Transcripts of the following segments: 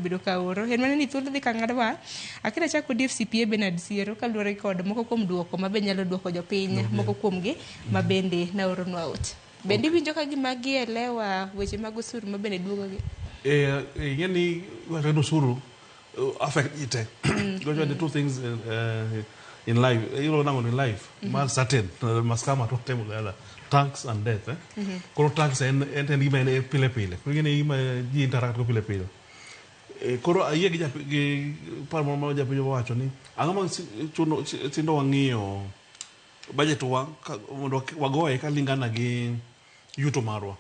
Asebedo ka oro. En mana ni thuolo dhi ka ng'adwa. Akira chako kod FCPA Bernard Siero kaluwore kod moko kuom duoko ma be nyalo duoko jopiny moko kuomgi ma bende naoronwa ote. Bende iwinjo ka gima gielewa weche mag osuru ma bende duogogi? Ing'e ni wacho ni osuru affect ji te. Because the two things in life, you know, nang'o in life, ma certain, must come at one time or the other. Tax and death. Eh? Koro tax en gima en pile pile. Koro ing'e ni gima ji interact go pile pile. Koro ayie gi paro moro ma japiny owacho ni ang'o ma chuno tindo wang'iyo budget wa mondo wagoye kalingana gi yuto marwa.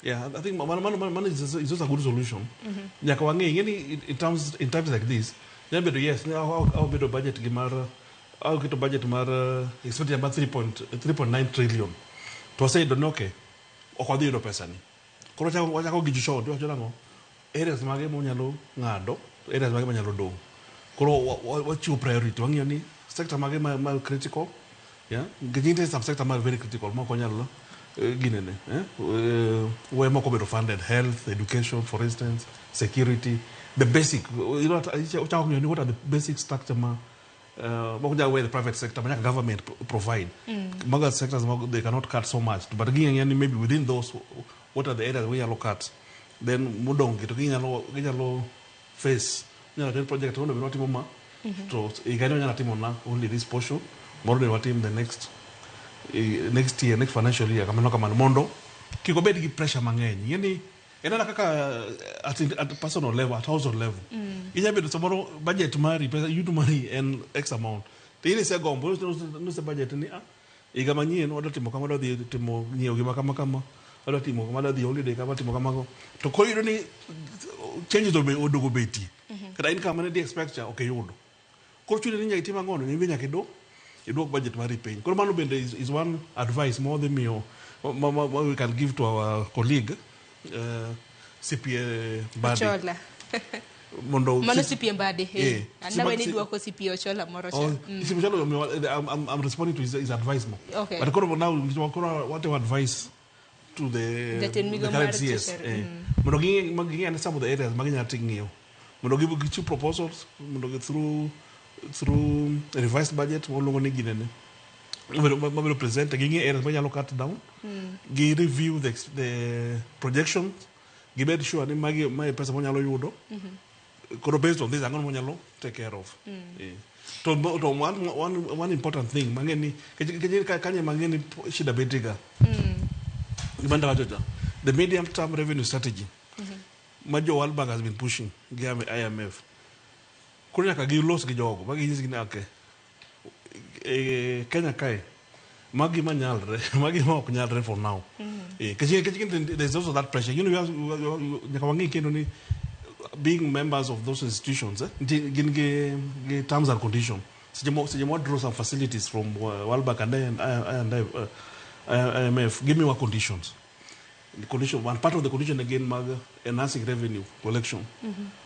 Yeah, I think mano is also a good solution. Nyaka wang'e, ing'e ni in times like this, nyalo bedo yes, ni aw bedo budget gi mar aw keto budget mar expenditure mar 3.9 trillion. To waseyudo ni okay, ok wadhi yudo pesa ni. Koro wachako gi chon, tiwacho nang'o? Areas mage monyalo ng'ado, to areas mage manyalo dong'. Koro wachiwo priority, wang'iyo ni sector mage ma critical, yeah? Nikech nitie some sector ma very critical ma ok wanyal ginene, eh? We moko bedo funded, health, education, for instance, security, the basic, you know, ochako ng'iyo ni what are the basic structure ma moko nyalo we the private sector, ma nyaka government provide. Mago sectors ma they cannot cut so much, but ging'iyo ni maybe within those, what are the areas we nyalo cut? Then modong' gi to ginyalo face inyalo tem project mondo bed watimo ma to higani wanyalo timo na only this portion moro ne watim the next next year, next financial year, kamano kamano, mondo kik obed gi pressure mang'eny. Ing'e ni en mana kaka at personal level, at household level, inya bedo samoro budget mari, pesa yuto mari en x amount, to in isegombo nuse budget ni ah, higa manyien wadwa timo kama, wadwa dhi timo nyiewo gima kama kama, wadwa timo kama, wadwa dhi holiday kama, timo kamago, to koro iyudo ni changes oduogo betie kata in kama ne di expect cha ok iyudo. Koro chuni ni nyaka itim ang'o? Ni nyaka iduok budget mari piny. Koro mano bende is one advice ma wadhi miyo ma we can give to our colleague CPA Mbadi. Ochola. Mondo Mano CPA Mbadi. Eh. An nawe ni duoko CPA Ochola moro cha. Oh, CPA Ochola I'm responding to his advice mo. Okay. But koro now koro what advice to the Jatend the migao current mar CS, Treasury. Mondo ging'e ane some of the areas ma ginyalo ng'iyo mondo gichiw proposals mondo gi through revised budget moluongo ni ginene mabiro present, ging'e areas manyalo cut down, gi review the projections, gibed sure ni magi mae pesa monyalo yudo. Koro based on this, ang'o monyalo take care of. To one important thing mang'e ni kanye mang'e ni shida betie gima ndawacho cha, the medium term revenue strategy ma jo World Bank has been pushing gi IMF. Koro nyaka gilos gi jogo ma ginyisgi ni okay, Kenya kae magi ma nyalre, magi ma ok nyalre for now. Nikech there's also that pressure, you know, nyaka wang'e kendo ni being members of those institutions, nitie gin gi terms and conditions. Seche mo draw some facilities from World Bank and IMF, gimiwa conditions. The condition one, part of the condition again mag enhancing revenue collection,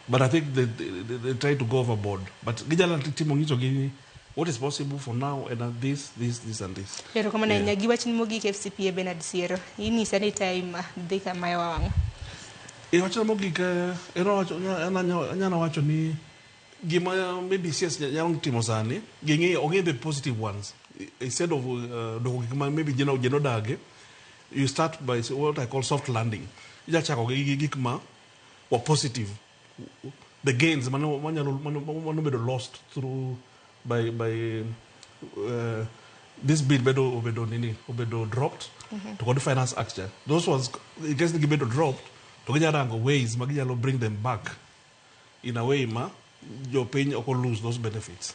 but I think they try to go overboard, but ginyalo timo nyiso gi what is possible for now and this, this, this and this. Erokamano Yeah. ahinya. Gi wachni mogik, FCPA Bernard Siero, inyisa ni time dhi kama e wang'o. E wachna mogik, en anyalo wacho ni gima maybe CS nyalo timo sani, ging'i ong'i the positive ones instead of doko gik ma maybe ji nodagi. You start by what I call soft landing. Inya chako gi gik ma were positive, the gains mano manyalo mano bedo lost through by this bill bedo obedo nini, obedo dropped, to kod Finance Act cha, those ones, in case gibedo dropped, to ginyalo rango ways ma ginyalo bring them back in a way ma jopiny ok lose those benefits.